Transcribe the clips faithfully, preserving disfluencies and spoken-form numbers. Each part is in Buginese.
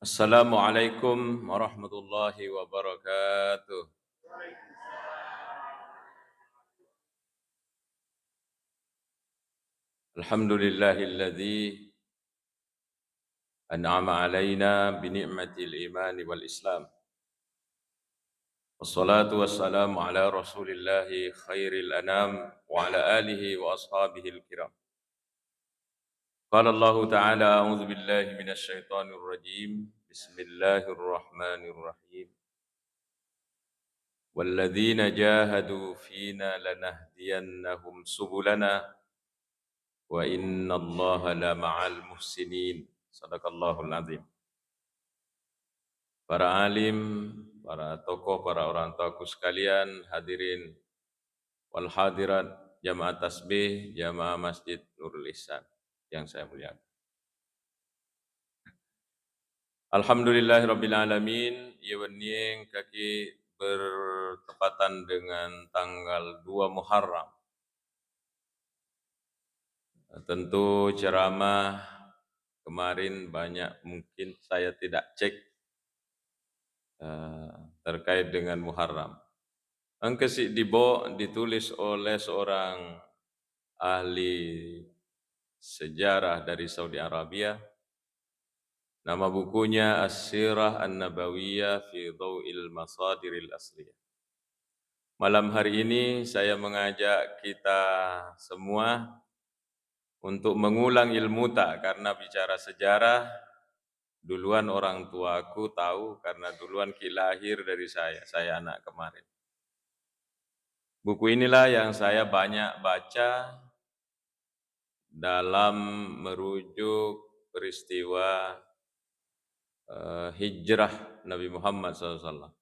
Assalamualaikum warahmatullahi wabarakatuh. Alhamdulillahilladzi an'ama alaina bi ni'matil imani wal islam. Wassalatu wassalamu ala Rasulillahi khairil anam wa ala alihi wa ashabihil kiram. Qala Allahu ta'ala, a'udzu billahi minasy syaithanir rajim. Bismillahirrahmanirrahim. Walladzina jahadu fina lanahdiyannahum subulana wa innallaha lama'al muhsinin. Sadaqallahul azim. Para alim, para tokoh, para orang tuaku sekalian, hadirin wal hadirat, jamaah tasbih, jamaah Masjid Nurul Ihsan yang saya muliakan. Alhamdulillahirabbil alamin, iya wennié engkaki bertepatan dengan tanggal dua Muharram. Tentu ceramah kemarin banyak mungkin saya tidak cek, eh, terkait dengan Muharram. Engka siddi bo ditulis oleh seorang ahli sejarah dari Saudi Arabia. Nama bukunya As-Sirah An-Nabawiyah fi Dhau'il Masadiril Asliyah. Malam hari ini saya mengajak kita semua untuk mengulang ilmuta, karena bicara sejarah, duluan orang tuaku tahu karena duluan ki lahir dari saya, saya anak kemarin. Buku inilah yang saya banyak baca dalam merujuk peristiwa, eh, hijrah Nabi Muhammad sallallahu alaihi wasallam.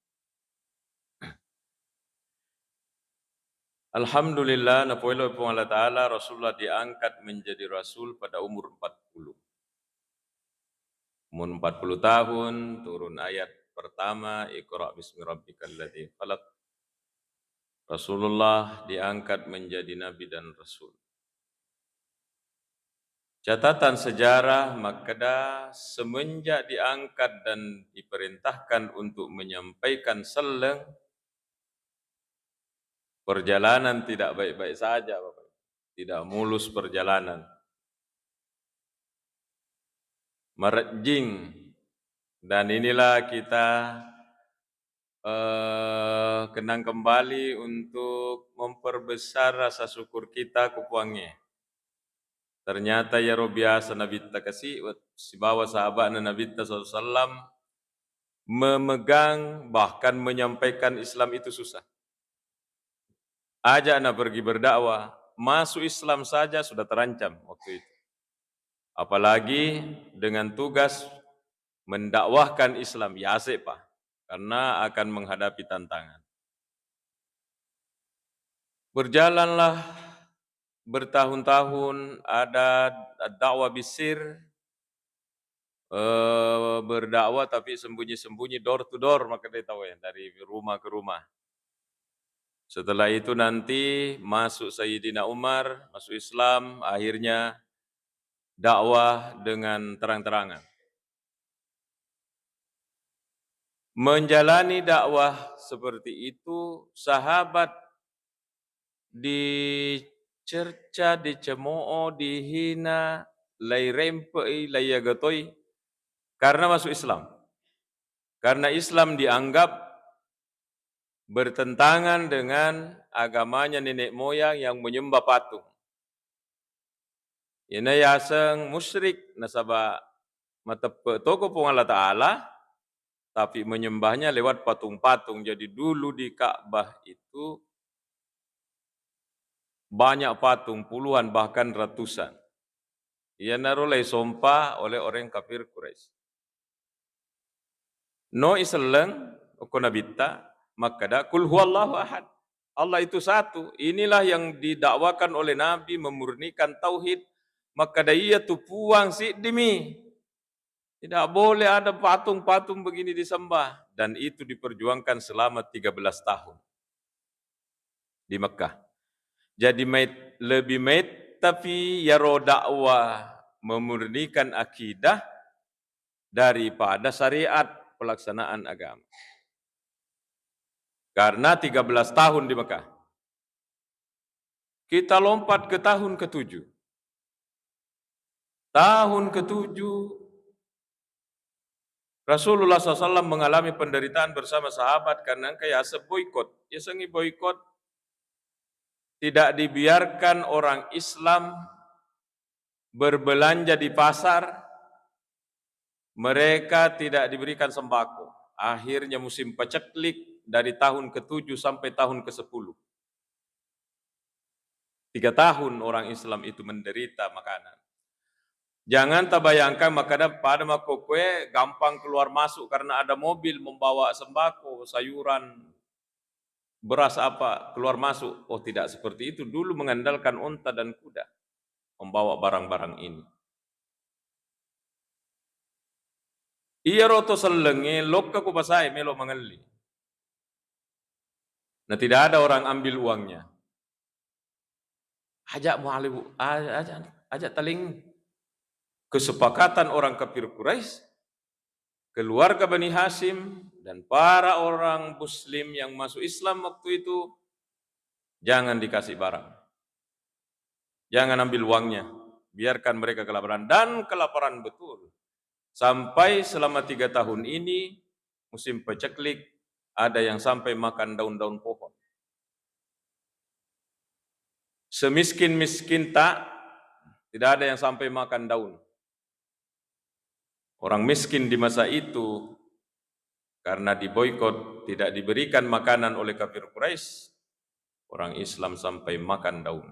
Alhamdulillah, napoelo Puang Allah Ta'ala, Rasulullah diangkat menjadi rasul pada umur empat puluh. Umur empat puluh tahun, turun ayat pertama, "Iqra bismi rabbikal ladzi khalaq." Rasulullah diangkat menjadi nabi dan rasul. Catatan sejarah makkeda, semenjak diangkat dan diperintahkan untuk menyampaikan selleng, perjalanan tidak baik-baik saja, Bapak. Tidak mulus perjalanan. Marejjing. Dan inilah kita, eh, kenang kembali untuk memperbesar rasa syukur kita ku Puangnge. Ternyata iyaro biasa Nabitta kasi, wet-, sibawa sahaba'na Nabitta sallallahu alaihi wasallam memegang, bahkan menyampaikan Islam itu susah. Ajak na pergi berdakwah, masuk Islam saja sudah terancam waktu itu. Apalagi dengan tugas mendakwahkan Islam, yase pa, karena akan menghadapi tantangan. Berjalanlah bertahun-tahun, ada dakwah bisir, eh, berdakwah tapi sembunyi-sembunyi, door to door, makkeda tau ya, dari rumah ke rumah. Setelah itu nanti masuk Sayyidina Umar, masuk Islam, akhirnya dakwah dengan terang-terangan. Menjalani dakwah seperti itu, sahabat dicerca, dicemooh, dihina, lairempe'i, laiagatoi karena masuk Islam. Karena Islam dianggap bertentangan dengan agamanya nenek moyang yang menyembah patung. Iyana yaseng musyrik, nasaba mateppe' toko Puang Allah Ta'ala, tapi menyembahnya lewat patung-patung. Jadi dulu di Ka'bah itu banyak patung, puluhan bahkan ratusan. Iyanaro laisompa oleh orang kafir Quraisy. No iselleng, okko Nabitta, makkeda, "Qul huwallahu ahad." Allah itu satu. Inilah yang didakwakan oleh Nabi, memurnikan tauhid. Makkeda, "Iya tu Puang siddimi. Tidak boleh ada patung-patung begini disembah." Dan itu diperjuangkan selama tiga belas tahun di Mekah. Jadi mait-, lebih mait, tapi yaro dakwah memurnikan akidah daripada syariat pelaksanaan agama. Karena tiga belas tahun di Mekah. Kita lompat ke tahun ketujuh. Tahun ketujuh, Rasulullah sallallahu alaihi wasallam mengalami penderitaan bersama sahabat karena engka yaseng boikot. Yasengngi boikot, tidak dibiarkan orang Islam berbelanja di pasar, mereka tidak diberikan sembako. Akhirnya musim paceklik dari tahun ketujuh sampai tahun kesepuluh. Tiga tahun orang Islam itu menderita makanan. Jangan tabayangkan makkeda pada makkokkoe gampang keluar masuk karena ada mobil membawa sembako, sayuran, beras apa keluar masuk. Oh, tidak seperti itu. Dulu mengandalkan onta dan kuda membawa barang-barang ini. Iyaro to sellengnge lokka ko pasae melo mangelli. Nah, tidak ada orang ambil uangnya. Aja mualibu, aja, aja taling kesepakatan orang kafir Quraisy, keluarga Bani Hasyim, dan para orang muslim yang masuk Islam waktu itu, jangan dikasih barang. Jangan ambil uangnya. Biarkan mereka kelaparan. Dan kelaparan betul. Sampai selama tiga tahun ini, musim paceklik, ada yang sampai makan daun-daun pohon. Semiskin-miskin tak, tidak ada yang sampai makan daun. Orang miskin di masa itu, karena diboikot, tidak diberikan makanan oleh kafir Quraisy, orang Islam sampai makan daun.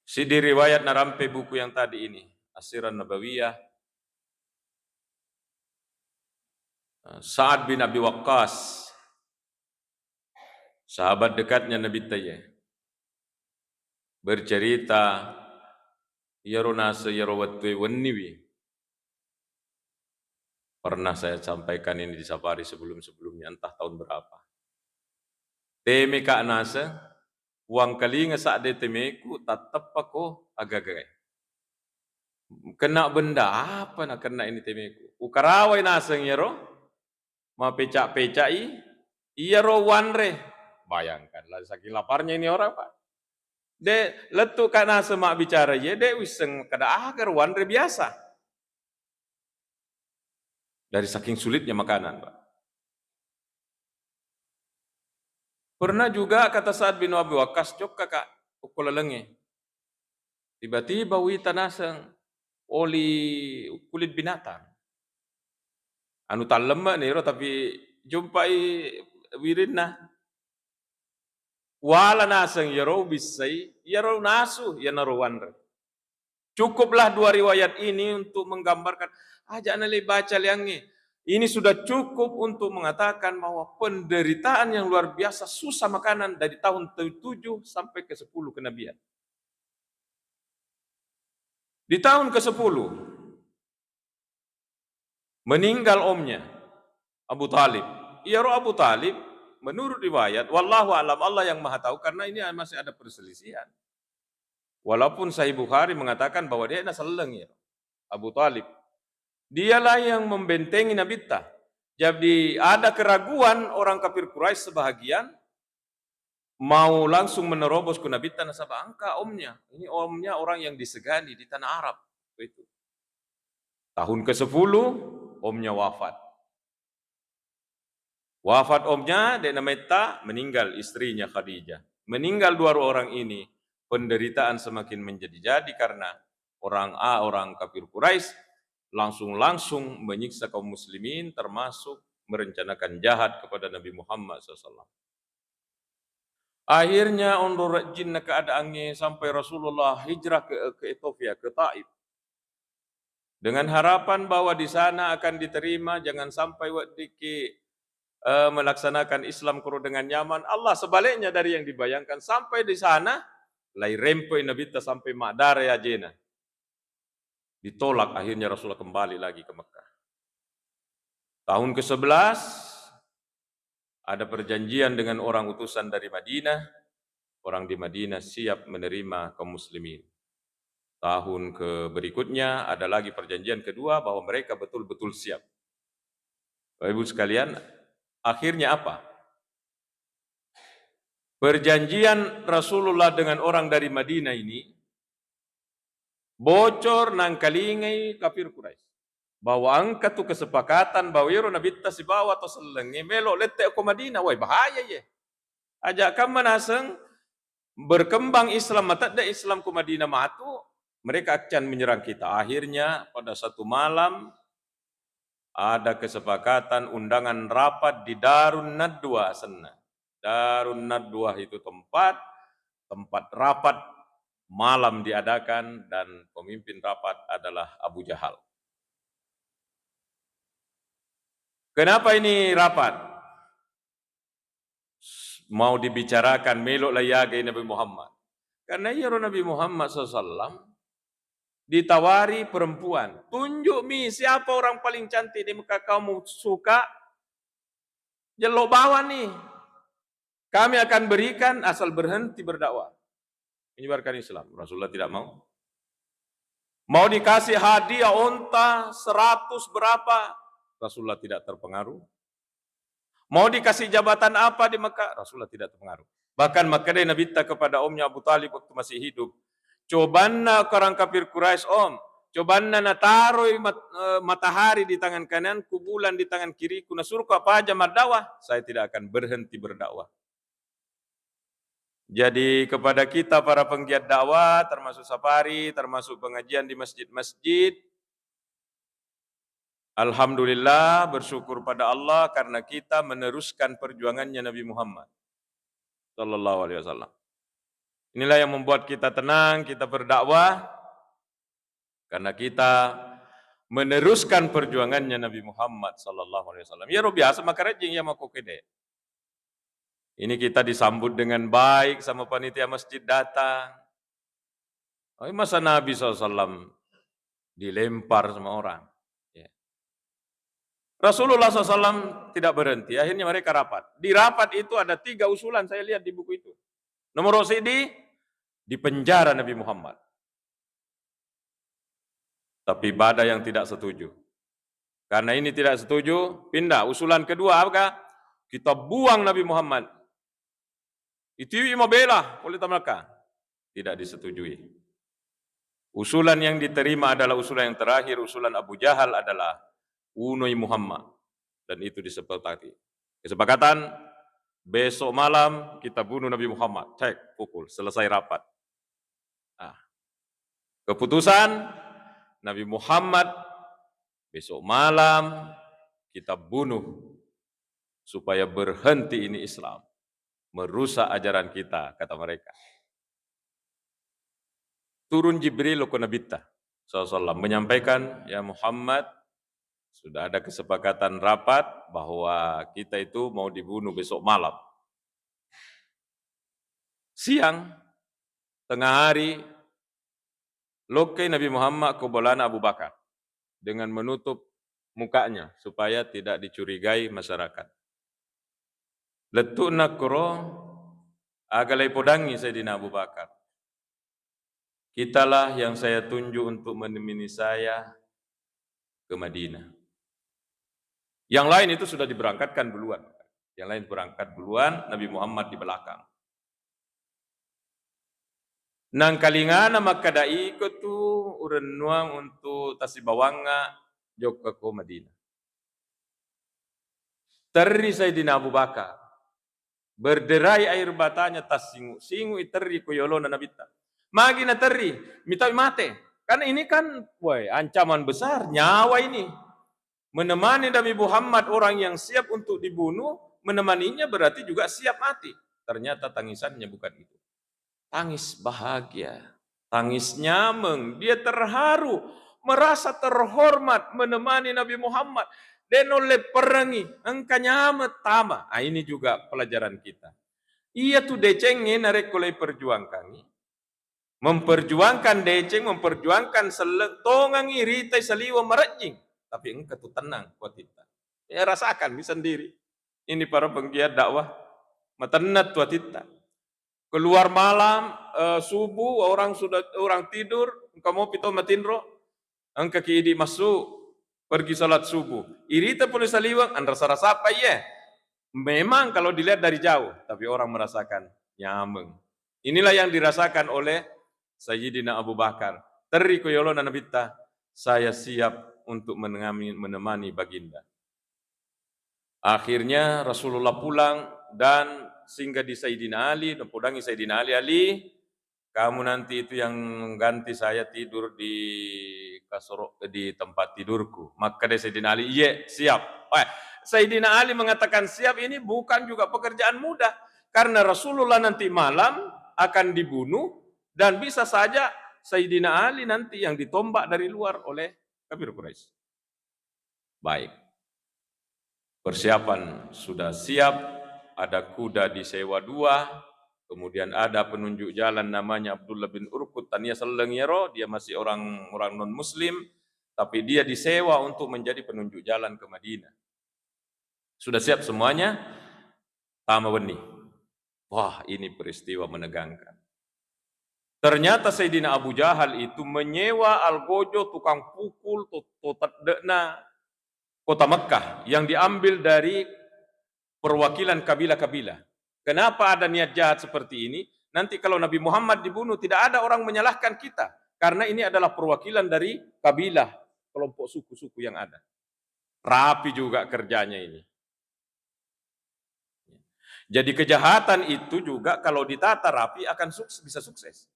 Siddi riwayat narampe buku yang tadi ini, As-Sirah Nabawiyah, Sa'ad bin Abi Waqqas, sahabat dekatnya Nabitta iye, bercerita, iyaro naseng iyaro wettue wenniwi. Pernah saya sampaikan ini di safari sebelum-sebelumnya, entah tahun berapa. Temeka naseng, uwangkalinga sadde temeku, tatteppako agagae. Kena benda apa na kena ini temeku? Ukarawai naseng iyaro, mapeca-pecai, iyaro wanre. Bayangkanlah, saking laparnya ini orang, Pak. De, lettu ka naseng mabbicara iye, de wisseng kada aga wanre biasa. Dari saking sulitnya makanan, Pak. Pernah juga kata Sa'ad bin Abi Waqqas, jokka ka okko lalengnge. Tiba-tiba wita naseng oli kulit binatang. Anu tallemme'ni ro, tapi jumpai wirinna. Wala naseng iyaro ubissai, iyaro nasu, iyanaro wanre. Cukuplah dua riwayat ini untuk menggambarkan, aja' nalai baca liangnge. Ini sudah cukup untuk mengatakan bahwa penderitaan yang luar biasa, susah makanan dari tahun tujuh sampai ke sepuluh kenabian. Di tahun kesepuluh, meninggal omnya, Abu Thalib. Iyaro Abu Thalib, menurut riwayat, wallahu a'lam, Allah yang Maha Tahu, karena ini masih ada perselisihan. Walaupun Sahih Bukhari mengatakan bahwa de' naselleng iyaro Abu Thalib. Dialah yang membentengi Nabitta. Jadi, ada keraguan orang kafir Quraisy sebahagian, mau langsung menerobos ku Nabitta nasaba engka omnya. Ini omnya orang yang disegani di tanah Arab waktu itu. Tahun kesepuluh, omnya wafat. Wafat omnya, de' nametta, meninggal istrinya Khadijah. Meninggal dua orang ini, penderitaan semakin menjadi-jadi karena orang A, orang kafir Quraisy, langsung-langsung menyiksa kaum muslimin, termasuk merencanakan jahat kepada Nabi Muhammad sallallahu alaihi wasallam. Akhirnya, onrong rejjinna keadaangnge sampai Rasulullah hijrah ke, ke Ethiopia, ke Taif. Dengan harapan bahwa di sana akan diterima, jangan sampai weddikki, eh, melaksanakan Islam kuro dengan nyaman. Allah sebaliknya dari yang dibayangkan. Sampai di sana, lai rempoi Nabitta sampai maddare ajena. Ditolak, akhirnya Rasulullah kembali lagi ke Mekah. Tahun kesebelas, ada perjanjian dengan orang utusan dari Madinah, orang di Madinah siap menerima kaum muslimin. tahun ke berikutnya ada lagi perjanjian kedua bahwa mereka betul-betul siap. Bapak Ibu sekalian, akhirnya apa? Perjanjian Rasulullah dengan orang dari Madinah ini bocor nangkalingai kafir Quraisy. Bahwa engka tu kesepakatan bahwa iyaro nabitta sibawa to sellengnge melo lette ko Madinah. Wai, bahaya ye. Aja kamma naseng berkembang Islam, matedde Islam ko Madinah matu, mereka akan menyerang kita. Akhirnya pada satu malam ada kesepakatan undangan rapat di Darun Nadwa asenna. Darun Nadwa itu tempat, tempat rapat malam diadakan dan pemimpin rapat adalah Abu Jahal. Kenapa ini rapat? Mau dibicarakan, melo la yagai Nabi Muhammad. Karena iyaro Nabi Muhammad sallallahu alaihi wasallam ditawari perempuan, "Tunjuk mi siapa orang paling cantik di Mekah kamu suka, jello bawa ni. Kami akan berikan asal berhenti berdakwah." Menyebarkan Islam. Rasulullah tidak mau. Mau dikasih hadiah onta seratus berapa, Rasulullah tidak terpengaruh. Mau dikasih jabatan apa di Mekah, Rasulullah tidak terpengaruh. Bahkan makkedai Nabitta kepada omnya Abu Talib waktu masih hidup, "Cobanna orang kafir Quraisy, Om, cobanna nataroi mat-, eh, matahari di tangan kananku, bulan di tangan kiriku, nasuruhku apa aja maddakwah, saya tidak akan berhenti berdakwah." Jadi kepada kita para penggiat dakwah, termasuk safari, termasuk pengajian di masjid-masjid, alhamdulillah, bersyukur pada Allah karena kita meneruskan perjuangannya Nabi Muhammad sallallahu alaihi wasallam. Inilah yang membuat kita tenang, kita berdakwah, karena kita meneruskan perjuangannya Nabi Muhammad sallallahu alaihi wasallam. Iyaro biasa makarejjing iya makkokede. Ini kita disambut dengan baik sama panitia masjid datang. Oh, masa Nabi sallallahu alaihi wasallam dilempar sama orang? Ya. Rasulullah sallallahu alaihi wasallam tidak berhenti. Akhirnya mereka rapat. Di rapat itu ada tiga usulan saya lihat di buku itu. Nomor sidi, dipenjara Nabi Muhammad. Tapi ada yang tidak setuju. Karena ini tidak setuju, pindah. Usulan kedua apa? Kita buang Nabi Muhammad. Itiwi mabela, boleh tamalka. Tidak disetujui. Usulan yang diterima adalah usulan yang terakhir, usulan Abu Jahal adalah unoi Muhammad. Dan itu disepakati. Kesepakatan, besok malam kita bunuh Nabi Muhammad. Cek, pukul, selesai rapat. Nah, keputusan Nabi Muhammad, besok malam kita bunuh supaya berhenti ini Islam, merusak ajaran kita, kata mereka. Turun Jibril ko Nabitta sallallahu alaihi wasallam menyampaikan, "Ya Muhammad, sudah ada kesepakatan rapat bahwa kita itu mau dibunuh besok malam." Siang, tengah hari, lokkai Nabi Muhammad ko bolana Abu Bakar dengan menutup mukanya supaya tidak dicurigai masyarakat. Lettu'na koro, aga laipodangngi Sayyidina Abu Bakar. "Kitalah yang saya tunjuk untuk menemani saya ke Madinah." Yang lain itu sudah diberangkatkan duluan. Yang lain berangkat duluan, Nabi Muhammad di belakang. Nangkalingana makkeda iko tu urennuang untuk tasibawangnga jokka ko Madinah. Terri Sayyidina Abu Bakar. Berderai air matanya, tassingu-singui terri ko yolona Nabitta. Magi naterri, mitaui mate. Karena ini kan, woi, ancaman besar, nyawa ini. Menemani Nabi Muhammad orang yang siap untuk dibunuh, menemaninya berarti juga siap mati. Ternyata tangisannya bukan itu. Tangis bahagia, tangis nyameng, dia terharu, merasa terhormat menemani Nabi Muhammad. De' naulle perengngi, engka nyameng tama. Ah, ini juga pelajaran kita. Iya tu decengnge narekko laiperjuangkangngi. Memperjuangkan deceng, memperjuangkan selleng, tongangngi ritai saliweng marejjing. Tapi engka tu tenang kuatitta. Ya, rasakan mi sendiri. Ini para penggiat dakwah. Matennang tu atitta. Keluar malam, eh, subuh, orang sudah, orang tidur, Engka mopi to matinro, engka ki idi massu, pergi salat subuh. Irita pole saliweng, anrasa-rasa apa iye? Memang kalau dilihat dari jauh, tapi orang merasakan nyameng. Inilah yang dirasakan oleh Sayyidina Abu Bakar. Terri ko yolona Nabitta, "Saya siap untuk menengami-, menemani Baginda." Akhirnya Rasulullah pulang dan singgah di Sayyidina Ali, napodangi Sayyidina Ali, "Ali, kamu nanti itu yang mengganti saya tidur di kasoro-, di tempat tidurku." Makkeda Sayyidina Ali, "Iye, siap." Eh, Sayyidina Ali mengatakan siap ini bukan juga pekerjaan mudah, karena Rasulullah nanti malam akan dibunuh dan bisa saja Sayyidina Ali nanti yang ditombak dari luar oleh kafir Quraisy. Baik. Persiapan sudah siap, ada kuda disewa dua, kemudian ada penunjuk jalan namanya Abdullah bin Urqud, tania selleng iyaro, dia masih orang, orang non muslim, tapi dia disewa untuk menjadi penunjuk jalan ke Madinah. Sudah siap semuanya, tama wenni. Wah, ini peristiwa menegangkan. Ternyata Sayyidina Abu Jahal itu menyewa algojo, tukang pukul, to, to tedde'na kota Mekkah yang diambil dari perwakilan kabilah-kabilah. Kenapa ada niat jahat seperti ini? Nanti kalau Nabi Muhammad dibunuh, tidak ada orang menyalahkan kita. Karena ini adalah perwakilan dari kabilah, kelompok suku-suku yang ada. Rapi juga kerjanya ini. Jadi kejahatan itu juga kalau ditata rapi akan sukses, bisa sukses.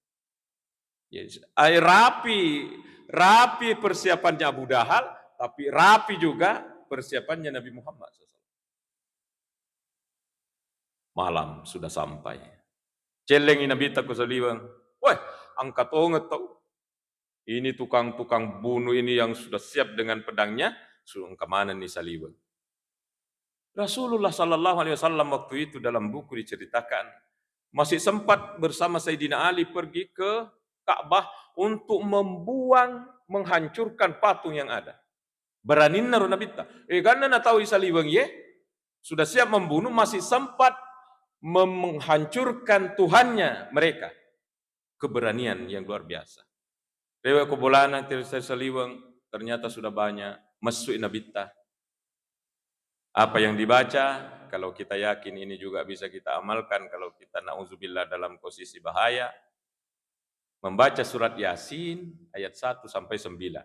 Jadi, ai rapi, rapi persiapannya Abu Jahal, tapi rapi juga persiapannya Nabi Muhammad sallallahu alaihi wasallam. Malam sudah sampai. Cellengi Nabitta ko saliweng. Weh, engka tongeng tau. Ini tukang-tukang bunuh ini yang sudah siap dengan pedangnya, su-, engka manenni saliweng. Rasulullah sallallahu alaihi wasallam waktu itu dalam buku diceritakan, masih sempat bersama Sayyidina Ali pergi ke Ka'bah untuk membuang, menghancurkan patung yang ada. Beraninna ro Nabitta. Eh, ganna na tau isaliweng ye, sudah siap membunuh, masih sempat mem-, menghancurkan Tuhannya mereka. Keberanian yang luar biasa. Rewe ko bolana ter-, ter-, saliweng, ternyata sudah banyak, messui Nabitta. Apa yang dibaca, kalau kita yakin ini juga bisa kita amalkan, kalau kita, nauzubillah, dalam posisi bahaya, membaca surat Yasin ayat satu sampai sembilan.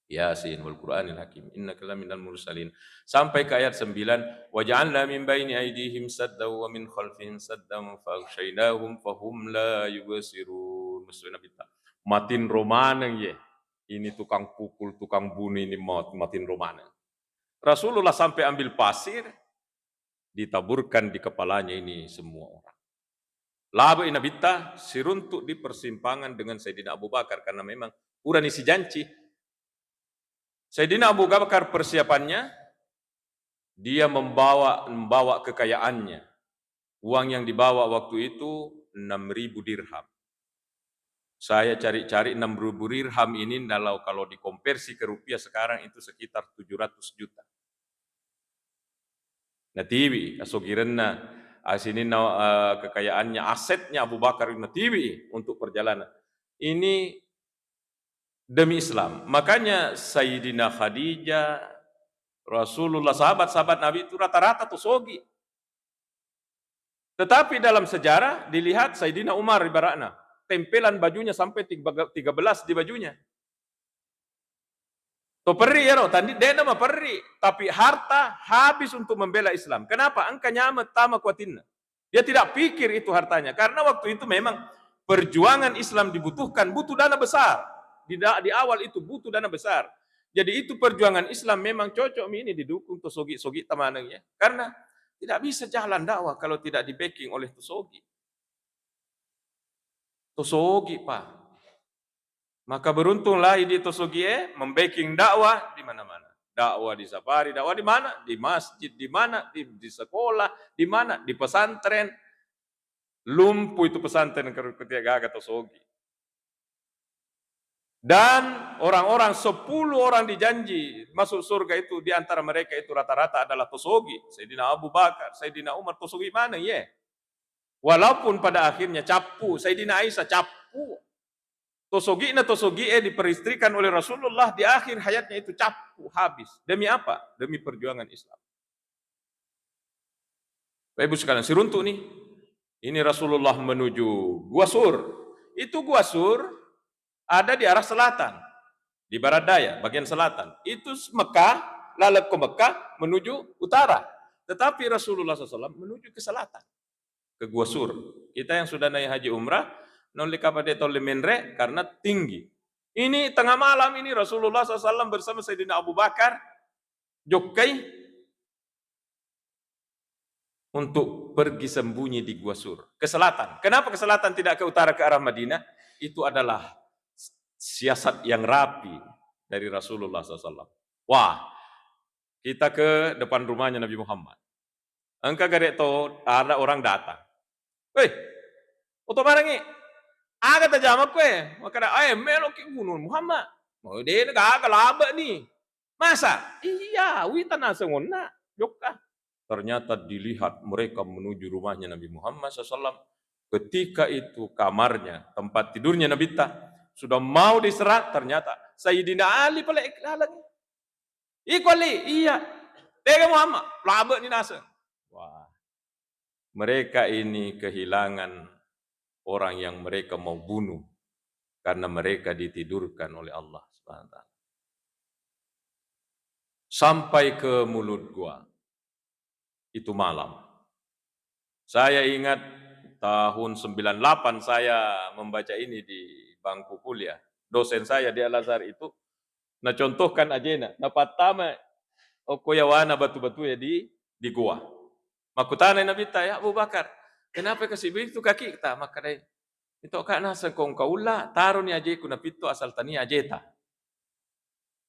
Yasin wal Qur'anil Hakim, innaka laminal mursalin. Sampai ke ayat sembilan, "Wa ja'alna min baini aidihim saddan wa min khalfihim saddan fa aghsyainahum fahum la yubsirun." Maksudnya Nabitta, matinro maneng ye. Ini tukang pukul, tukang bunuh ini mat-, matinro maneng. Rasulullah sampai ambil pasir, ditaburkan di kepalanya ini semua orang. Labai Nabitta siruntuk di persimpangan dengan Sayyidina Abu Bakar karena memang purani sijanci. Sayyidina Abu Bakar persiapannya, dia membawa, membawa kekayaannya. Uang yang dibawa waktu itu enam ribu dirham. Saya cari-cari, enam ribu dirham ini kalau, kalau dikonversi ke rupiah sekarang itu sekitar tujuh ratus juta. Natiwi asogirenna, asininna, eh, kekayaannya, asetnya Abu Bakar natiwi untuk perjalanan. Ini demi Islam. Makanya Sayyidina Khadijah, Rasulullah, sahabat-sahabat Nabi itu rata-rata to sogi. Tetapi dalam sejarah dilihat Sayyidina Umar ibaratna, tempelan bajunya sampai tiga-, tiga belas di bajunya. To perri ero, tandi de'na maperri, tapi harta habis untuk membela Islam. Kenapa? Engka nyameng tama kuatinna. Dia tidak pikir itu hartanya, karena waktu itu memang perjuangan Islam dibutuhkan, butuh dana besar. Di da-, di awal itu butuh dana besar. Jadi itu perjuangan Islam memang cocok mi ini didukung to sogi-sogi tamaneng ya. Karena tidak bisa jalan dakwah kalau tidak di-backing oleh to sogi. To sogi, Pak. Maka beruntunglah idi to sogie, membacking dakwah di mana-mana. Dakwah di safari, dakwah di mana? Di masjid, di mana? Di, di sekolah, di mana? Di pesantren. Lumpuh itu pesantren ke-, ketika gaga to sogi. Dan orang-orang, sepuluh orang dijanji masuk surga itu, di antara mereka itu rata-rata adalah to sogi. Sayyidina Abu Bakar, Sayyidina Umar, to sogi mana? Ye. Walaupun pada akhirnya cappu, Sayyidina Aisyah cappu. Tosogi'na tosogi'e diperistrikan oleh Rasulullah di akhir hayatnya itu cappu habis. Demi apa? Demi perjuangan Islam. Bapak Ibu sekalian, siruntu' nih. Ini Rasulullah menuju Gua Sur. Itu Gua Sur ada di arah selatan, di barat daya, bagian selatan. Itu Mekah, laleng ko Mekah menuju utara. Tetapi Rasulullah sallallahu alaihi wasallam menuju ke selatan, ke Gua Sur. Kita yang sudah naik haji umrah, nolli kapang de' tolle menre karena tinggi. Ini tengah malam ini Rasulullah sallallahu alaihi wasallam bersama Sayyidina Abu Bakar jokkai untuk pergi sembunyi di Gua Sur, ke selatan. Kenapa ke selatan, tidak ke utara, ke arah Madinah? Itu adalah siasat yang rapi dari Rasulullah sallallahu alaihi wasallam. Wah, kita ke depan rumahnya Nabi Muhammad. Engka gare' to ada orang datang. "Weh, oto marengngi. Aga tajama kue?" Makkeda, "Eh, meloki bunuh Muhammad." "Mau de' gaga, labe' ni." "Masa?" "Iya, wita naseng onna jokka." Ternyata dilihat mereka menuju rumahnya Nabi Muhammad sallallahu alaihi wasallam. Ketika itu kamarnya, tempat tidurnya Nabitta, sudah mau diserang, ternyata Sayyidina Ali pale laleng. "Iko Ali?" "Iya." "Tega Muhammad?" "Labe' ni naseng." Wah. Mereka ini kehilangan orang yang mereka mau bunuh karena mereka ditidurkan oleh Allah Subhanahu wa Ta'ala. Sampai ke mulut gua itu malam. Saya ingat tahun sembilan delapan saya membaca ini di bangku kuliah. Dosen saya di Al-Azhar itu nacontohkan ajena, napattama okko yawana batu-batu ya di, di gua. Makkutanai Nabitta, "Ya Abu Bakar, kenapa kasi begitu kakita?" Makkedai, "Mitoka naseng ko engka ulla, taroni ajeku napitto asal tania ajeta."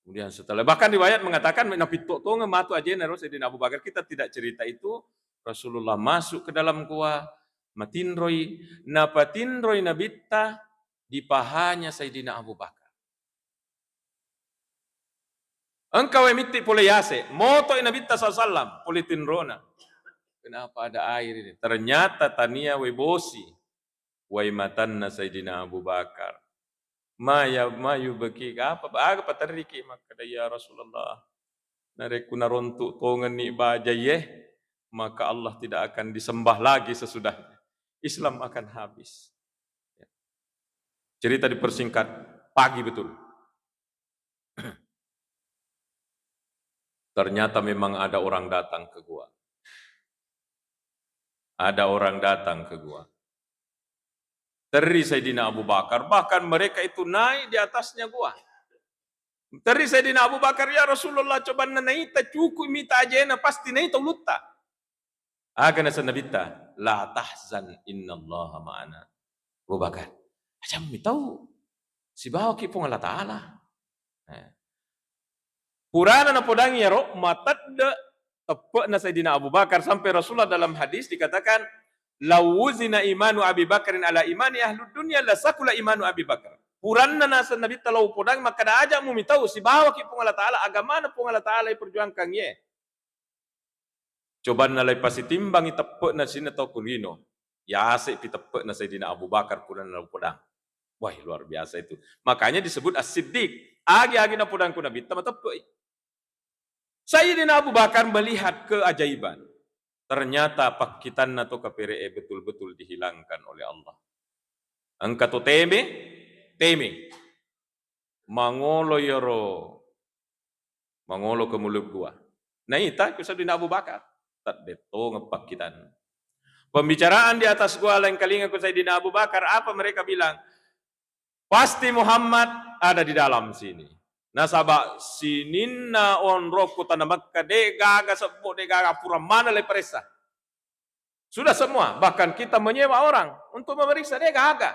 Kemudian setelah, bahkan riwayat mengatakan napitto tongeng matu ajena ro Sayyidina Abu Bakar. Kita tidak cerita itu. Rasulullah masuk ke dalam gua, matinroi, napatinroi Nabitta di pahanya Sayyidina Abu Bakar. Engka wae mitti pole yase, motoi Nabitta sallallahu alaihi wasallam pole tinrona. Kenapa ada air ini? Ternyata tania wae bosi, wae matanna Sayyidina Abu Bakar. Maya, mayu beki, apa, aga paterriki? Makkeda, "Ya Rasulullah, narekko narontu tongenni bajaie, maka Allah tidak akan disembah lagi sesudahnya. Islam akan habis." Ya. Cerita dipersingkat, pagi betul. Ternyata memang ada orang datang ke gua. Ada orang datang ke gua. Terri Sayyidina Abu Bakar, bahkan mereka itu naik di atasnya gua. Terri Sayyidina Abu Bakar, "Ya Rasulullah, cobanna naita, cukup mita ajena, pasti naita ulutta." Aga naseng Nabitta, "La tahzan, innallaha ma'ana." Abu Bakar, aja mitau, sibawaki Puang Allah Ta'ala. Eh. Purana napodangi iyaro, matedde teppe'na Sayyidina Abu Bakar, sampai Rasulullah dalam hadis dikatakan, "Lau wuzina imanu Abi Bakrin ala imani ahlud dunya, la sakula imanu Abi Bakar." Puranna naseng Nabitta lao podang, makkeda, "Aja mumitau, sibawaki Puang Allah Ta'ala, agamana Puang Allah Ta'ala iperjuangkangngi." Cobanna lai pasitimbangi teppe'na sininna tau ko lino, yase'pi teppe'na Sayyidina Abu Bakar purana lao podang. Wah, luar biasa itu. Makanya disebut As-Siddiq. Agi-agi napodangku Nabitta mateppe'i. Sayyidina Abu Bakar melihat keajaiban. Ternyata pakkitanna to kapere'e betul-betul dihilangkan oleh Allah. Engka to teme, teme. Mangolo iyaro, mangolo ke mulut gua. Naita ku Sayyidina Abu Bakar, teddettongeng pakkitanna. Pembicaraan di atas gua laingkalinga ku Sayyidina Abu Bakar, apa mereka bilang? Pasti Muhammad ada di dalam sini. Nasaba sininna onrokku tana Mekka, de gaga sebbo, de gaga pura mana le paressa. Sudah semua, bahkan kita menyewa orang untuk memeriksa, de gaga.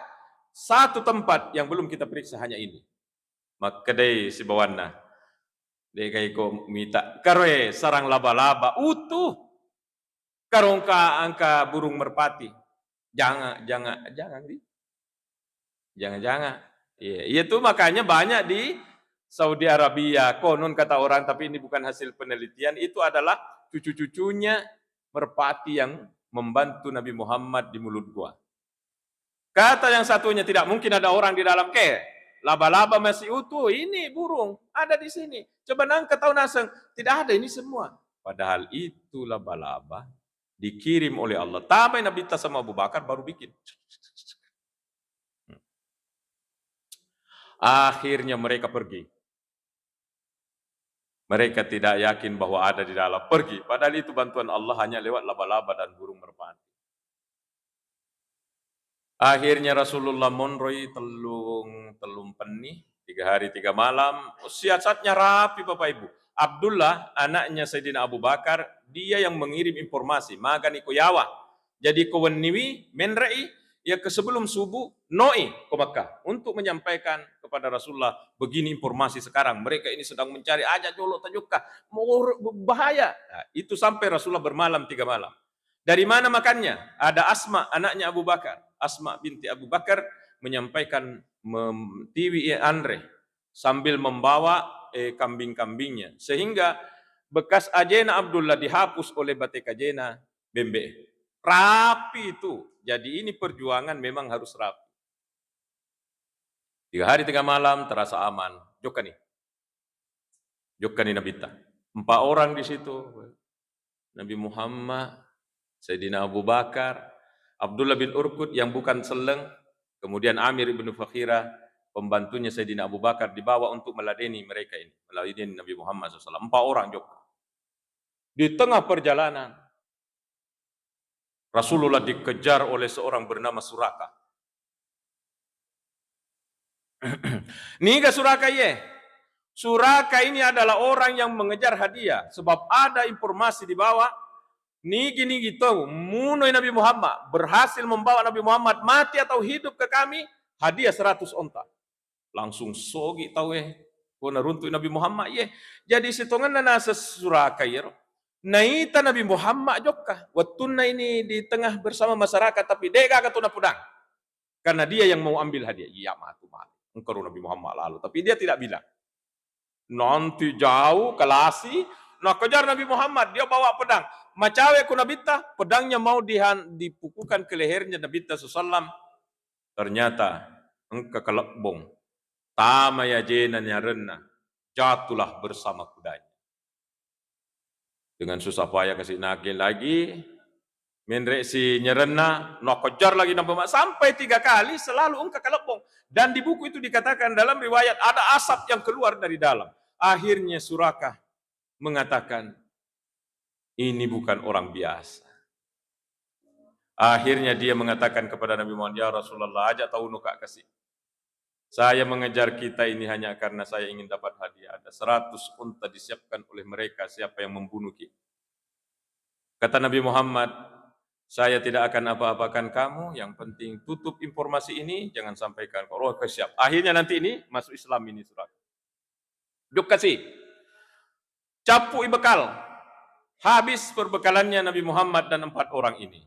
Satu tempat yang belum kita periksa hanya ini. Makkedai sibawanna, de gaga iko mita karoe sarang laba-laba utuh. Karongka engka burung merpati. Jangan, jangan, jangan di. Jangan-jangan. Iya, iya tuh makanya banyak di Saudi Arabia, konon kata orang, tapi ini bukan hasil penelitian, itu adalah cucu-cucunya merpati yang membantu Nabi Muhammad di mulut gua. Kata yang satunya, "Tidak mungkin ada orang di dalam ke." Laba-laba masih utuh, ini burung ada di sini. Coba nangka tahu naseng, tidak ada ini semua. Padahal itu laba-laba dikirim oleh Allah. Tamai Nabi ta sama Abu Bakar baru bikin. Akhirnya mereka pergi. Mereka tidak yakin bahwa ada di dalam. Pergi. Padahal itu bantuan Allah hanya lewat laba-laba dan burung merpati. Akhirnya Rasulullah monroi tellung, tellung penni, tiga hari tiga malam. Siasatnya rapi, Bapak Ibu. Abdullah, anaknya Sayyidina Abu Bakar, dia yang mengirim informasi, magani ko yawa. Jadi ko wenniwi, menre'i, ya ke sebelum subuh, noi ko Makkah untuk menyampaikan kepada Rasulullah, begini informasi sekarang, mereka ini sedang mencari, aja jolo tajokka, mau bahaya. Nah, itu sampai Rasulullah bermalam tiga malam. Dari mana makannya? Ada Asma, anaknya Abu Bakar. Asma binti Abu Bakar menyampaikan mem-, tiwi anre sambil membawa, eh, kambing-kambingnya. Sehingga bekas ajena Abdullah dihapus oleh bate kajena bembe. Rapi itu. Jadi ini perjuangan memang harus rapi. Tiga hari tiga malam terasa aman. Jokka ni. Jokka ni Nabitta. Empat orang di situ. Nabi Muhammad, Sayyidina Abu Bakar, Abdullah bin Urkud yang bukan selleng, kemudian Amir ibnu Fakhira, pembantunya Sayyidina Abu Bakar, dibawa untuk meladeni mereka ini, meladeni Nabi Muhammad sallallahu alaihi wasallam. Empat orang jokka. Di tengah perjalanan, Rasulullah dikejar oleh seorang bernama Suraka. Niga Suraka iye? Suraka ini adalah orang yang mengejar hadiah, sebab ada informasi di bawah, nigi-nigi tau munoi Nabi Muhammad, berhasil membawa Nabi Muhammad mati atau hidup ke kami, hadiah seratus onta. Langsung sogi tau e, ko naruntu Nabi Muhammad iye. Jadi sitongenna naseng Suraka iyaro, naita Nabi Muhammad jokka. Wettunna ini di tengah bersama masyarakat, tapi de gaga tu napodang. Karena dia yang mau ambil hadiah. Iya, matu male. Engka ro Nabi Muhammad lalu, tapi dia tidak bilang. Nanti jauh, kalasi, nakejar Nabi Muhammad, dia bawa pedang. Macawe ku Nabitta, pedangnya mau dihan-, dipukukan ke lehernya Nabitta sallallahu alaihi wasallam. Ternyata engka kalebbong, tamai ajena nyarenna, jatuhlah bersama kudanya. Dengan susah payah kasi nage lagi, menre si nyarenna, nakejar lagi Nabi Muhammad, sampai tiga kali selalu engka kalebbong. Dan di buku itu dikatakan dalam riwayat ada asap yang keluar dari dalam. Akhirnya Suraka mengatakan, "Ini bukan orang biasa." Akhirnya dia mengatakan kepada Nabi Muhammad, "Ya Rasulullah, aja tau nuka kasi. Saya mengejar kita ini hanya karena saya ingin dapat hadiah. Ada seratus unta disiapkan oleh mereka, siapa yang membunuh kita." Kata Nabi Muhammad, "Saya tidak akan apa-apakan kamu, yang penting tutup informasi ini, jangan sampaikan." Kalau siap. Akhirnya nanti ini masuk Islam ini, Suraka. Jokka si. Cappu'i bekal. Habis perbekalannya Nabi Muhammad dan empat orang ini.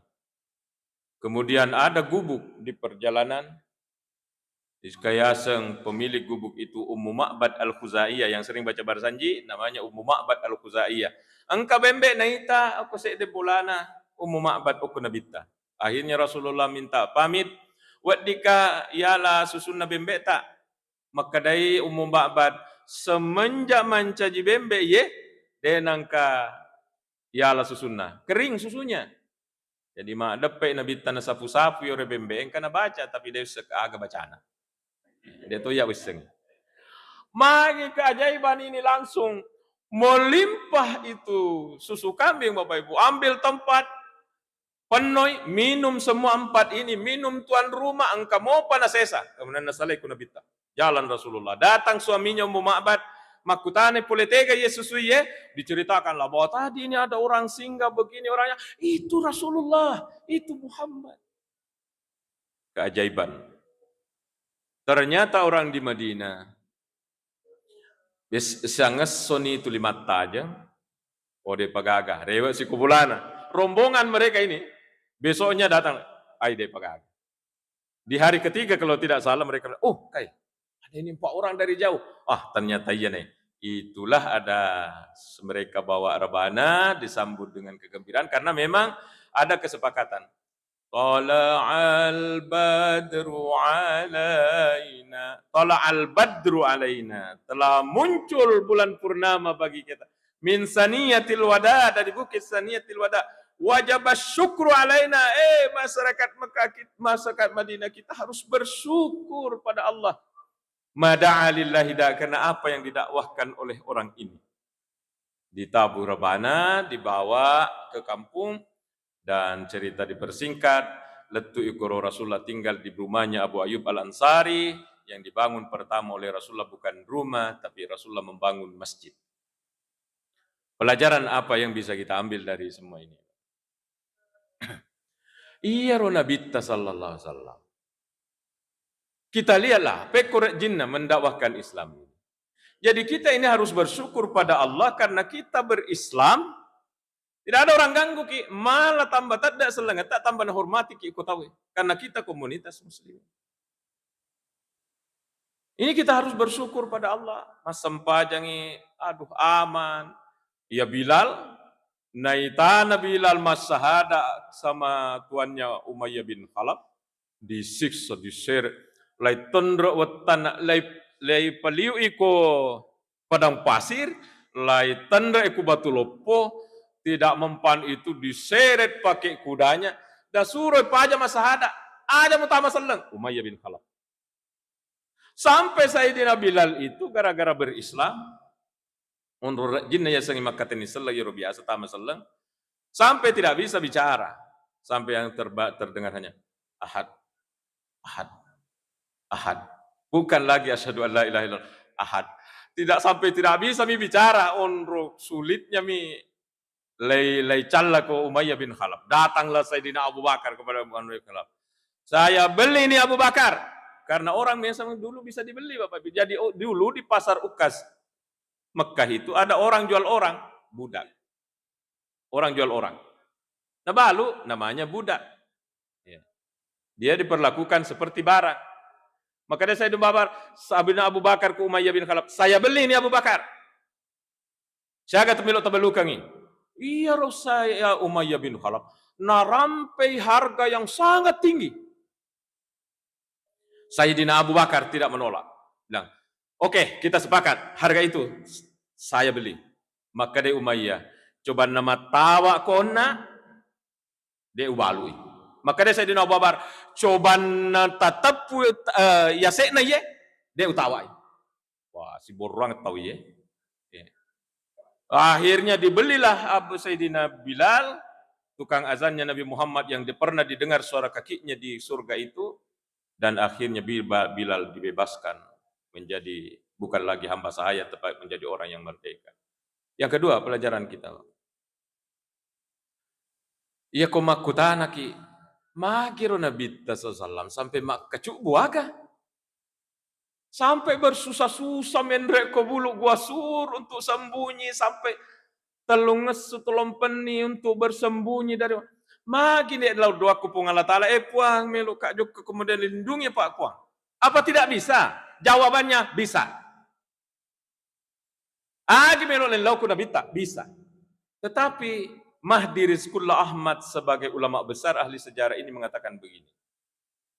Kemudian ada gubuk di perjalanan. Dikayaseng pemilik gubuk itu Ummu Ma'bad Al-Khuzaiyah, yang sering baca barasanji, namanya Ummu Ma'bad Al-Khuzaiyah. Engka bembe naita okko sedde bolana Ummu Ma'bad okko Nabitta. Akhirnya Rasulullah minta pamit, "Weddikka yala susunna bembeta?" Makkedai Ummu Ma'bad, "Semenjak mancaji bembe ye, de nangka yala susunna. Kering susunya." Jadi maddeppe Nabitta nasapu-sapu yore bembe, engka nabaca, tapi de usseng aga bacana. De to iya usseng. Magi keajaiban ini langsung melimpah itu susu kambing, Bapak Ibu. Ambil tempat, pennoi, minum semua empat ini, minum tuan rumah, engka mopa nasesa. Kemudian nasalai ku Nabitta. Jalan Rasulullah. Datang suaminya Ummu Ma'bad, makkutana pole tega ye susui ye, diceritakan lah bahwa tadi ini ada orang singgah begini orangnya, itu Rasulullah, itu Muhammad. Keajaiban. Ternyata orang di Madinah, bis-, sangessoni tuli mattajeng, oh, de pagaga, rewe si ku bolana. Rombongan mereka ini, besoknya datang, ai, de pagaga. Di hari ketiga kalau tidak salah mereka bilang, "Oh, kai, ada ini empat orang dari jauh." Ah, ternyata iya nih. Itulah ada s-, mereka bawa rebana, disambut dengan kegembiraan karena memang ada kesepakatan. Tala'al badru alaina. Tala'al badru alaina. Telah muncul bulan purnama bagi kita. Min saniyatil wada, dari bukit saniyatil wada. Wajaba syukru alaina. Eh, masyarakat Mekah kit-, masyarakat Madinah, kita harus bersyukur pada Allah. Mada'a lillahi da, karena apa yang didakwahkan oleh orang ini. Ditabuh rebana, dibawa ke kampung, dan cerita dipersingkat, lettu ikoro Rasulullah tinggal di rumahnya Abu Ayyub Al-Ansari, yang dibangun pertama oleh Rasulullah bukan rumah, tapi Rasulullah membangun masjid. Pelajaran apa yang bisa kita ambil dari semua ini? Iyaro Nabitta sallallahu alaihi wasallam. Kita lihatlah, pekko rejjinna mendakwahkan Islam ini. Jadi kita ini harus bersyukur pada Allah karena kita berislam. Tidak ada orang ganggu ki, malah tambah tadda sellengetta, tambah nahormati ki ko tauwe. Karena kita komunitas muslim. Ini kita harus bersyukur pada Allah. Massempajangi, aduh, aman. Ya Bilal, naitana Bilal massahada sama tuannya Umayyah bin Khalaf, disiksa, diseret, lai tenre wettana, lai, lai paliu iko padang pasir, lai tenre ku batu loppo, tidak mempan itu diseret pakai kudanya, da suroi paja massahada, aja mutama selleng, Umayyah bin Khalaf. Sampai Sayyidina Bilal itu gara-gara berislam, onro rejjinna yasengnge makkatenni selleng, iyaro biasa tama selleng, sampai tidak bisa bicara, sampai yang terba-, terdengar hanya, "Ahad, ahad, ahad." Bukan lagi asyhadu an la ilaha illallah, ahad. Tidak sampai tidak bisa mi bicara, onro sulitnya mi lai, lai calla ko Umayyah bin Khalaf. Datanglah Sayyidina Abu Bakar kepada Umayyah bin Khalaf. "Saya beli ini Abu Bakar." Karena orang biasa dulu bisa dibeli, Bapak Ibu. Jadi, oh, dulu di pasar Ukas Mekah itu ada orang jual orang, budak. Orang jual orang. Nabalu namanya budak. Ya. Dia diperlakukan seperti barang. Maka dia Sayyidina Abu Bakar, Sayyidina Abu Bakar ke Umayyah bin Khalaf, "Saya beli ini Abu Bakar." Siaga tu melo tabalukangi? Iyaro saya Umayyah bin Khalaf narampei harga yang sangat tinggi. Sayyidina Abu Bakar tidak menolak. Bilang, "Oke, kita sepakat, harga itu saya beli." Makkeda Umayyah, "Coba namattawa konna, de ubalui." Makkeda Sayyidina Abu Bakar, "Cobanna tateppu, eh, yase'na iye, de utawai." Wah, siborroang tau iye. Iya. Akhirnya dibelilah Abu Sayyidina Bilal, tukang azannya Nabi Muhammad yang di-, pernah didengar suara kakinya di surga itu, dan akhirnya Bi-, Ba-, Bilal dibebaskan menjadi bukan lagi hamba sahaya, tetapi menjadi orang yang merdeka. Yang kedua, pelajaran kita. Iya ko makkutanaki, magiro Nabitta sallallahu alaihi wasallam sampai makkacubbu aga? Sampai bersusah-susah menre ko bulu Gua Sur untuk sembunyi, sampai tellungessu tolong penni untuk bersembunyi dari, magi ne lau doaku Puang Allah Ta'ala, "Eh Puang, melo ka jokka kemudian lindungi Pak Puang." Apa tidak bisa? Jawabannya bisa. Agi melo lellauku Nabitta, bisa. Tetapi Mahdi Rizkullah Ahmad sebagai ulama besar ahli sejarah ini mengatakan begini,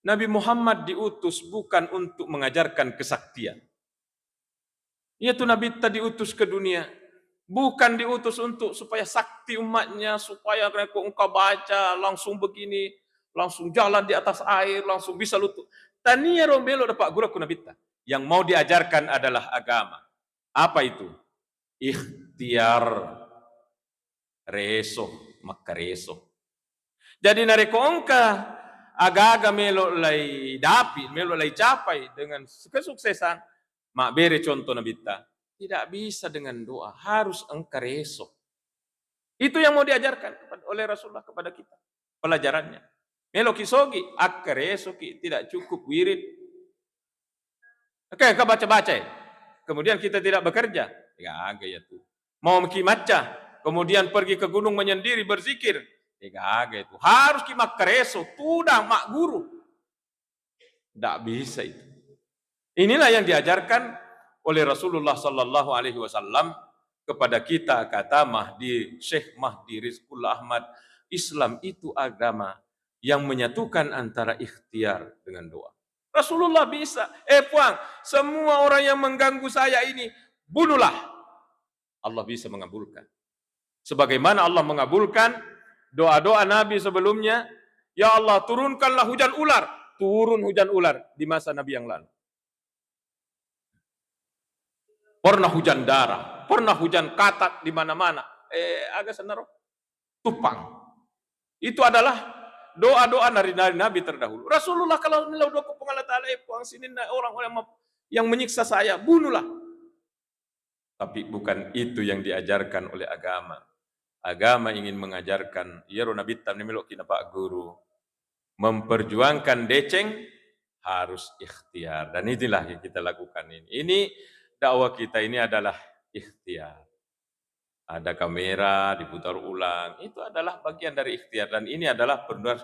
Nabi Muhammad diutus bukan untuk mengajarkan kesaktian. Iya tu Nabitta diutus ke dunia, bukan diutus untuk supaya sakti umatnya, supaya rekko engka baca langsung begini, langsung jalan di atas air, langsung bisa lutut. Tania ro melo dapat gura ku Nabitta. Yang mau diajarkan adalah agama. Apa itu? Ikhtiar. Reso, makkareso. Jadi narekko engka aga-aga melo lai dapi, melo lai capai dengan kesuksesan, mabbere contoh Nabitta, tidak bisa dengan doa, harus engka reso. Itu yang mau diajarkan kepada, oleh Rasulullah kepada kita. Pelajarannya. Meloki sogi, akkaresoki, tidak cukup wirid. Oke, engka baca-baca, eh. Kemudian kita tidak bekerja. Degaga iya tu. Mau ki macca, kemudian pergi ke gunung menyendiri berzikir. Degaga itu. Harus ki makkareso, tudang, magguru. Tidak bisa itu. Inilah yang diajarkan oleh Rasulullah sallallahu alaihi wasallam kepada kita, kata Mahdi, Syekh Mahdi Rizkullah Ahmad, Islam itu agama yang menyatukan antara ikhtiar dengan doa. Rasulullah bisa, "Eh Puang, semua orang yang mengganggu saya ini, bunuhlah." Allah bisa mengabulkan. Sebagaimana Allah mengabulkan doa-doa Nabi sebelumnya, "Ya Allah, turunkanlah hujan ular." Turun hujan ular di masa Nabi yang lalu. Pernah hujan darah, pernah hujan katak di mana-mana. Eh, aga senaro? Tupang. Itu adalah doa-doa dari, dari Nabi terdahulu. Rasulullah kalau melau doa ke Allah Ta'ala, "Eh, Puang, sininna orang-orang yang mem-, yang menyiksa saya, bunuhlah." Tapi bukan itu yang diajarkan oleh agama. Agama ingin mengajarkan, iyaro Nabitta ni meloki napagguru, memperjuangkan deceng harus ikhtiar. Dan inilah yang kita lakukan ini. Ini dakwah kita ini adalah ikhtiar. Ada kamera, diputar ulang, itu adalah bagian dari ikhtiar. Dan ini adalah benar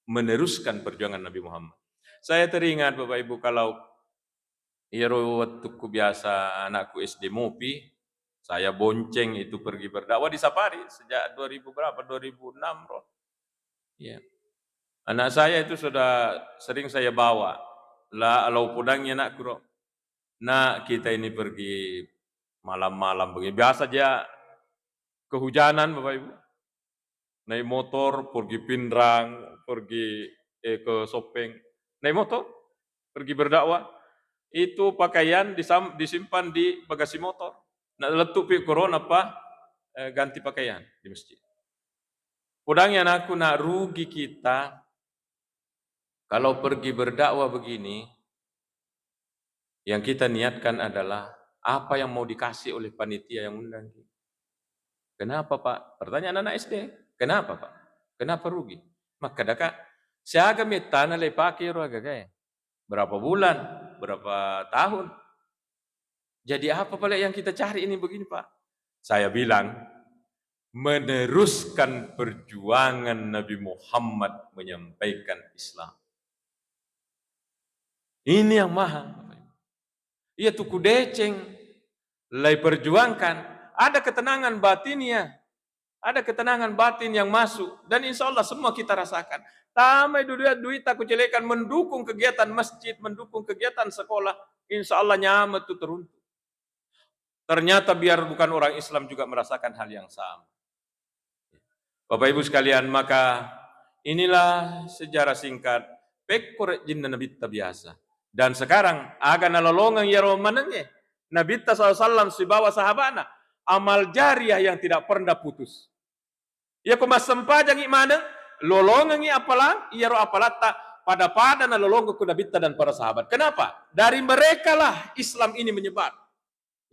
meneruskan perjuangan Nabi Muhammad. Saya teringat, Bapak Ibu, kalau iyaro wettukku biasa anakku S D mopi, saya bonceng itu pergi berdakwah di safari sejak dua ribu berapa, dua ribu enam, Bro. Ya. Anak saya itu sudah sering saya bawa. La, lau pudangi anakku, Bro. "Nak, kita ini pergi malam-malam begini." Biasa dia kehujanan, Bapak Ibu. Naik motor pergi Pinrang, pergi, eh, ke Sopeng. Naik motor, pergi berdakwah. Itu pakaian disam-, disimpan di bagasi motor. Nak lettu pi korona apa, eh, ganti pakaian di masjid. Pudangi anakku, "Nak, rugi kita kalau pergi berdakwah begini, yang kita niatkan adalah apa yang mau dikasih oleh panitia yang undang." "Kenapa, Pak?" Pertanyaan anak S D. "Kenapa, Pak? Kenapa rugi?" Makkadaka, "Siaga mettana le pake ro agaga e? Berapa bulan? Berapa tahun? Jadi apa pale yang kita cari ini begini, Pak?" Saya bilang, meneruskan perjuangan Nabi Muhammad menyampaikan Islam. Ini yang mahal. Iya, tuku deceng, lai perjuangkan, ada ketenangan batin ya. Ada ketenangan batin yang masuk, dan insya Allah semua kita rasakan. Tamai duit, duit aku celekan mendukung kegiatan masjid, mendukung kegiatan sekolah, insya Allah nyaman tu teruntuk. Ternyata biar bukan orang Islam juga merasakan hal yang sama. Bapak Ibu sekalian, maka inilah sejarah singkat pekkore jinna Nabitta biasa. Dan sekarang aga nalolongeng iyaro manengnge Nabitta sallallahu alaihi wasallam sibawa sahabana, amal jariah yang tidak pernah putus. Iyako massempajangngi maneng, lolongengngi apalang, iyaro apalatta pada-pada nalolongeng ku Nabitta dan para sahabat. Kenapa? Dari merekalah Islam ini menyebar.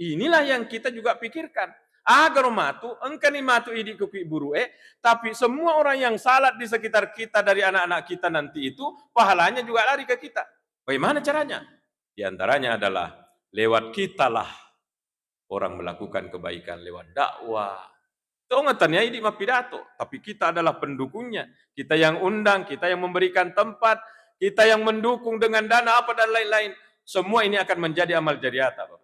Inilah yang kita juga pikirkan. Agaro matu, engkani matu idi ku ki buru e, tapi semua orang yang salat di sekitar kita dari anak-anak kita nanti itu, pahalanya juga lari ke kita. Bagaimana caranya? Di antaranya adalah lewat kitalah orang melakukan kebaikan lewat dakwah. Tongeng tania idi mappidato, tapi kita adalah pendukungnya. Kita yang undang, kita yang memberikan tempat, kita yang mendukung dengan dana apa dan lain-lain. Semua ini akan menjadi amal jariata, Bapak.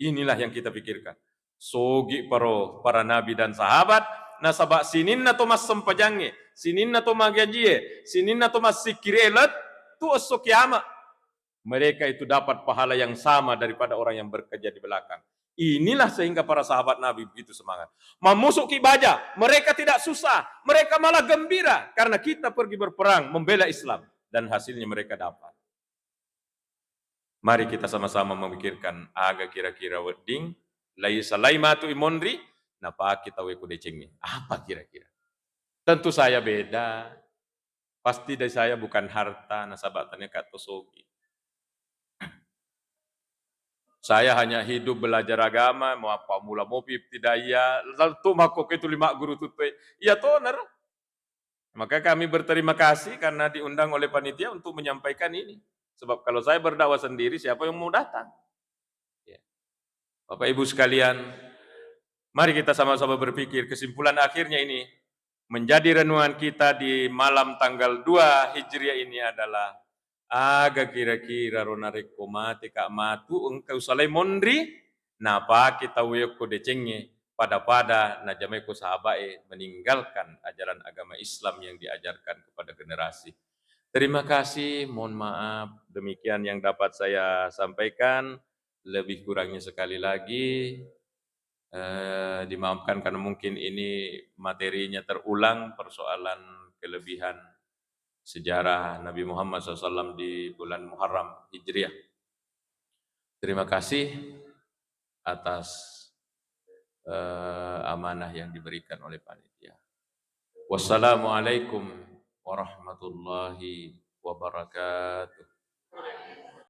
Inilah yang kita pikirkan. Sogi paro para nabi dan sahabat, nasaba sininna to massempajangnge, sininna to magajie, sininna to massikkiri e lettu esso kiamat. Mereka itu dapat pahala yang sama daripada orang yang bekerja di belakang. Inilah sehingga para sahabat Nabi begitu semangat. Mammusuki baja, mereka tidak susah, mereka malah gembira karena kita pergi berperang membela Islam dan hasilnya mereka dapat. Mari kita sama-sama memikirkan aga kira-kira wedding lai salai matu imonri napake tauwe ku decengnge. Apa kira-kira? Tentu saya beda. Pasti dari saya bukan harta, nasaba tania ka to sogi. Saya hanya hidup belajar agama, mau apa mula mopi ibtidaiyah, lalu tu mako ke tuli magguru tutue. Iya to, naro. Maka kami berterima kasih karena diundang oleh panitia untuk menyampaikan ini. Sebab kalau saya berdakwah sendiri, siapa yang mau datang? Ya. Bapak Ibu sekalian, mari kita sama-sama berpikir kesimpulan akhirnya ini menjadi renungan kita di malam tanggal dua Hijriah ini adalah, aga kira-kira ro narekko mate ka matu engka usalai monri, napake tau yokko decengnge, pada-pada najamai ko sahabae meninggalkan ajaran agama Islam yang diajarkan kepada generasi. Terima kasih, mohon maaf, demikian yang dapat saya sampaikan. Lebih kurangnya sekali lagi, eh, dimaafkan karena mungkin ini materinya terulang, persoalan kelebihan sejarah Nabi Muhammad sallallahu alaihi wasallam di bulan Muharram Hijriah. Terima kasih atas, eh, amanah yang diberikan oleh panitia. Wassalamualaikum warahmatullahi wabarakatuh.